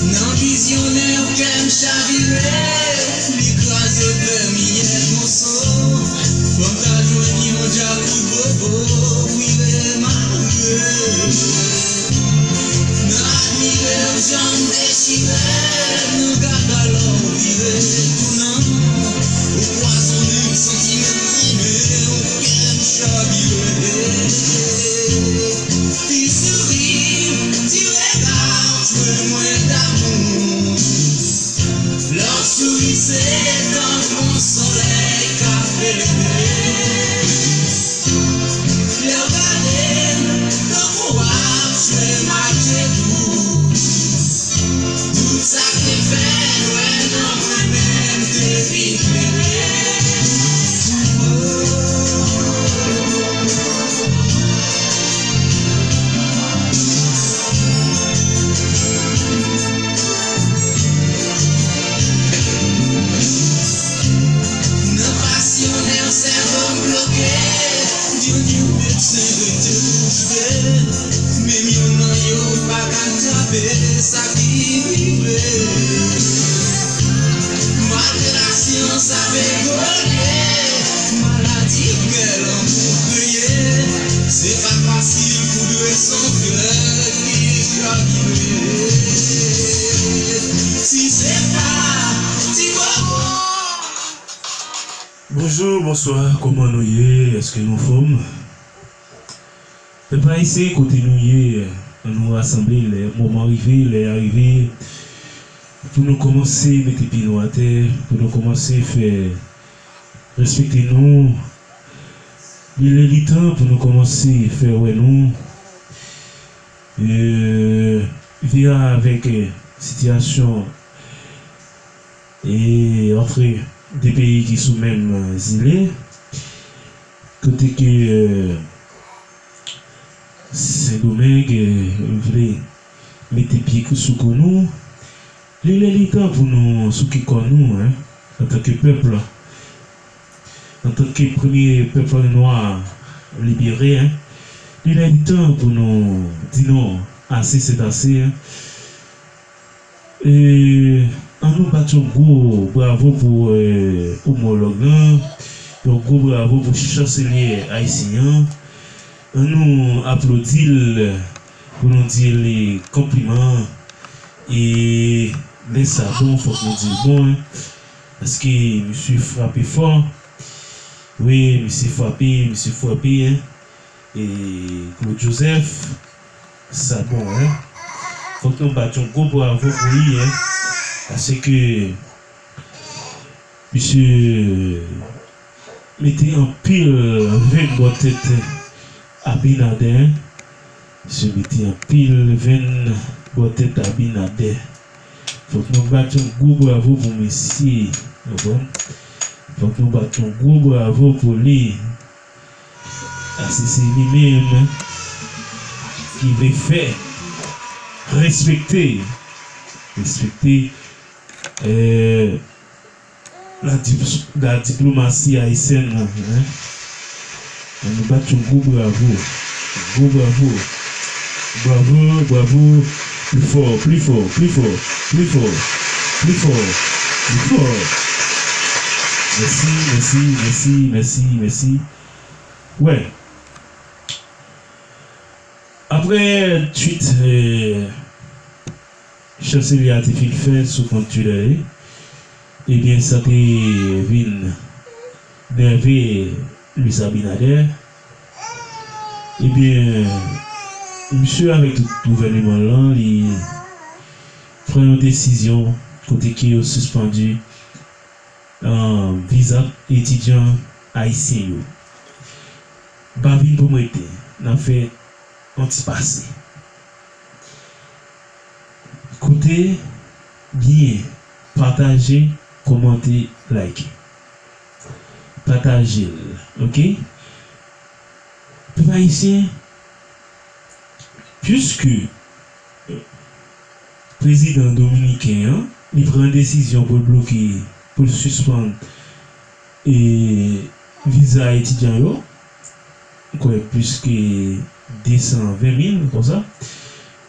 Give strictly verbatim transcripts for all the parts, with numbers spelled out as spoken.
Nan vizyonè kè m chavire, li kraze fè miyèt moso. Fò m ta jwenn yon djakout bobo, vire mare. Nan admire w jan m dechire, nan gad alò w vire tounen. Ou pwazonnen m santiman, trennen w kè m chavire. Ti souri, ti rega, jwenn mwen damou. Lè w souri se tankou yon solèy k ap leve. Lè w gade m, tankou w ap jwe match etou. Tout sa k te fè nwè nan mwen menm te vin klere. Nan pasyonè sèvo m bloke, yon yon medsen rete bouch be. Menm yonn nan yo pa ka trape sa ki rive. Malgre lasyans ap evoliye, maladi kè lanmou kreye. Se pa fasil pou dwe son kè ki chavire. Si se pa ti bobo. Bonjou, bonswa, kòman nou ye? Èske nou anfòm? Pèp ayisyen, kote nou ye, ann nou rasanble, lè moman rive, lè a rive, pou nou kòmanse mete pye nou atè, pou nou kòmanse fè respekte nou. Li lè li tan pou nou kòmanse fè wè nou. E, via avèk, e, sitiyasyon e antre de peyi ki sou menm, e, zile, kote ke, e, Sendomeng, e, vle mete pye sou kou nou. Li lè li tan pou nou souke kò nou, en, antanke pèp la, antanke premye pèp nwa libere, en. Li lè li tan pou nou di non, ase se ase, en. E, ann nou bat yon gwo bravo pou, e, omològ lan, yon gwo bravo pou chanselye ayisyen an. Ann nou aplodi l, pou nou di li konpliman. E lè sa bon, fòk nou di l bon, en. Paske misye frape fò. Wi, misye frape, misye frape, en. E Claude Joseph, sa bon, en. Fòk nou bat yon gwo bravo pou li, en. Paske misye mete anpil venn bò tèt Abinader, en. Misye mete anpil venn bò tèt Abinader. Fòk nou bat yon gwo bravo pou misye, w konprann? Fòk nou bat yon gwo bravo pou li. Paske se li menm ki vle fè respekte, respekte, eh, la dip-, la diplomasi ayisyèn nan, en. Ann nou bat yon gwo bravo. Gwo bravo. Bravo, bravo. Pli fò, pli fò, pli fò, pli fò, pli fò, pli fò. Mèsi, mèsi, mèsi, mèsi, mèsi. Wè. Aprè twit, eh, chanselye a te fin fè sou kont Twitter li, ebyen, sa te vin nève Luis Abinader. Ebyen, Misye avèk tout gouvèneman lan, li pran yon desizyon kote ke yo sispann, ah, viza etidyan ayisyen yo. M pa vin pou m rete, n ap fè yon ti pase. Koute byen, pataje, kòmante, like. Pataje l, oke? Pèp ayisyen, piske prezidan dominiken an, li pran desizyon pou l bloke, pou l sispann, e, viza etidyan yo, m kwè plis ke de san ven mil konsa,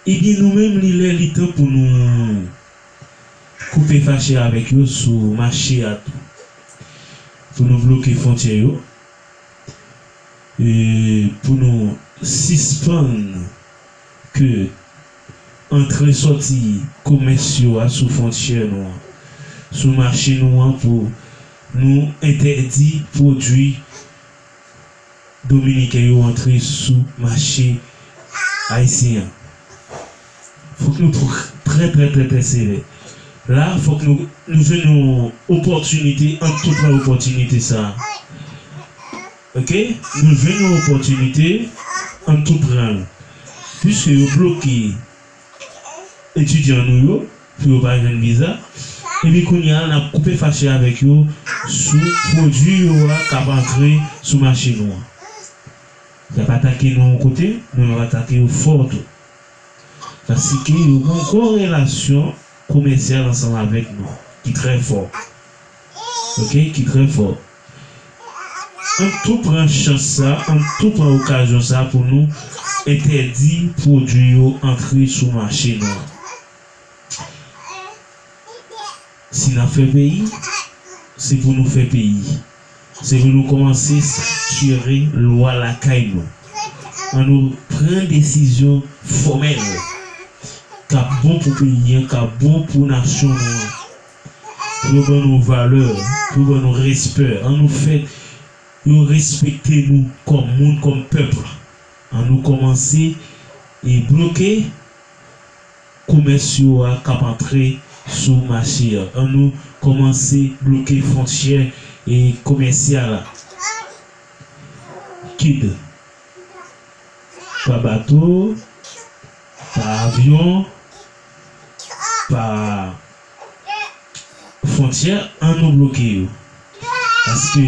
ebyen, nou menm, li lè, li tan pou nou koupe fache avèk yo sou mache a tou. Pou nou bloke fwontyè yo. E pou nou sispann ke antre sòti komès yo a sou fwontyè nou an, sou mache nou an, pou nou entèdi pwodui dominiken yo antre sou mache ayisyen an. Fòk nou tr-, trè, trè, trè, trè sevè. La, fòk nou, nou jwenn yon opòtinite, ann tou pran opòtinite sa a. Oke? Nou jwenn yon opòtinite, ann tou pran l. Piske yo bloke etidyan nou yo, pou yo pa jwenn viza. Epi kounye a, n ap koupe fache avèk yo sou pwodui yo a k ap antre sou mache nou an. Y ap atake nou yon kote, nou, n ap atake yo fò tou. Paske yo gen yon gwo relasyon komèsyal ansanm avèk nou, ki trè fò. Oke, ki trè fò. Ann tou pran chans sa, ann tou pran okazyon sa pou nou entèdi pwodui yo antre sou mache nou an. Si n ap fè peyi, se pou nou fè peyi. Se pou nou kòmanse estriktiire lwa lakay nou. Ann nou pran desizyon fòmèl k ap bon pou peyi an, k ap bon pou nasyon nou an. Pou yo ban nou valè, pou yo ban nou respè. Ann nou fè yo respekte nou kòm moun, kòm pèp. Ann nou kòmanse e bloke komès yo a k ap antre sou mache a. Ann nou kòmanse bloke fwontyè e komèsyal la. Kit pa bato, pa avyon, pa fwontyè, ann nou bloke yo. Paske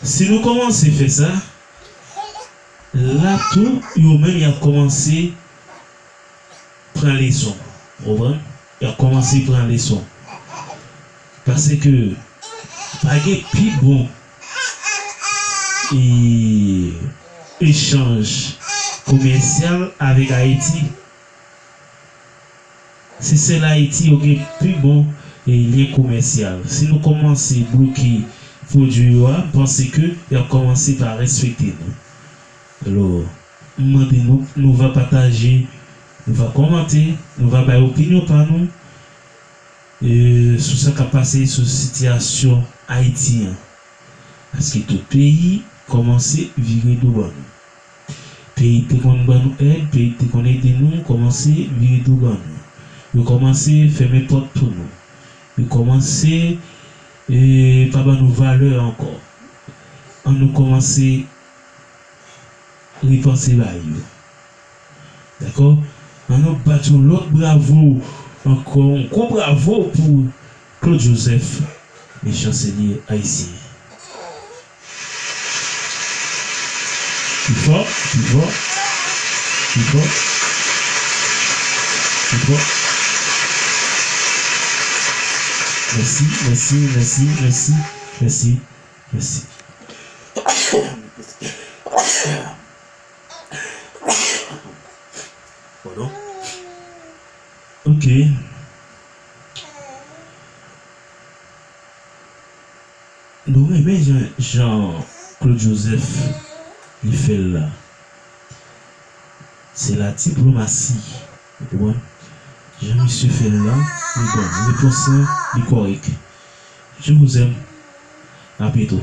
si nou kòmanse fè sa, la tou, yo menm y ap kòmanse pran leson. Ou konprann? Y ap kòmanse pran leson. Paske pa gen pi bon e, echanj komèsyal avèk Ayiti. Se sèl Ayiti yo gen pi bon, e, lyen komèsyal. Si nou kòmanse bloke pwodui yo a, m panse ke y ap kòmanse pa respekte nou. Alò, m mande nou, nou va pataje, nou va kòmante, nou va bay opinyon pa nou, e, sou sa k ap pase, sou sitiyasyon Ayiti an. Paske tout peyi kòmanse vire do ban nou. Peyi ki te konn ban nou èd, peyi ki te konn ede nou, kòmanse vire do ban nou. Yo kòmanse fèmen pòt pou nou. Yo kòmanse, e, pa ban nou valè ankò. Ann nou kòmanse repanse bagay yo. Dakò? Ann nou bat yon lòt bravo ankò, yon gwo bravo pou Claude Joseph, le chancelier haïtien. Pi fò, pi fò, pi fò, pi fò. Mèsi, mèsi, mèsi, mèsi, mèsi, mèsi. Padon. Ok. Nou renmen jan, jan Claude Joseph li fè l la. Se la diplomasi. Ou konprann? Jan misye fè l la, li bon. Repons lan, li kòrèk. Je vous aime. À bientôt.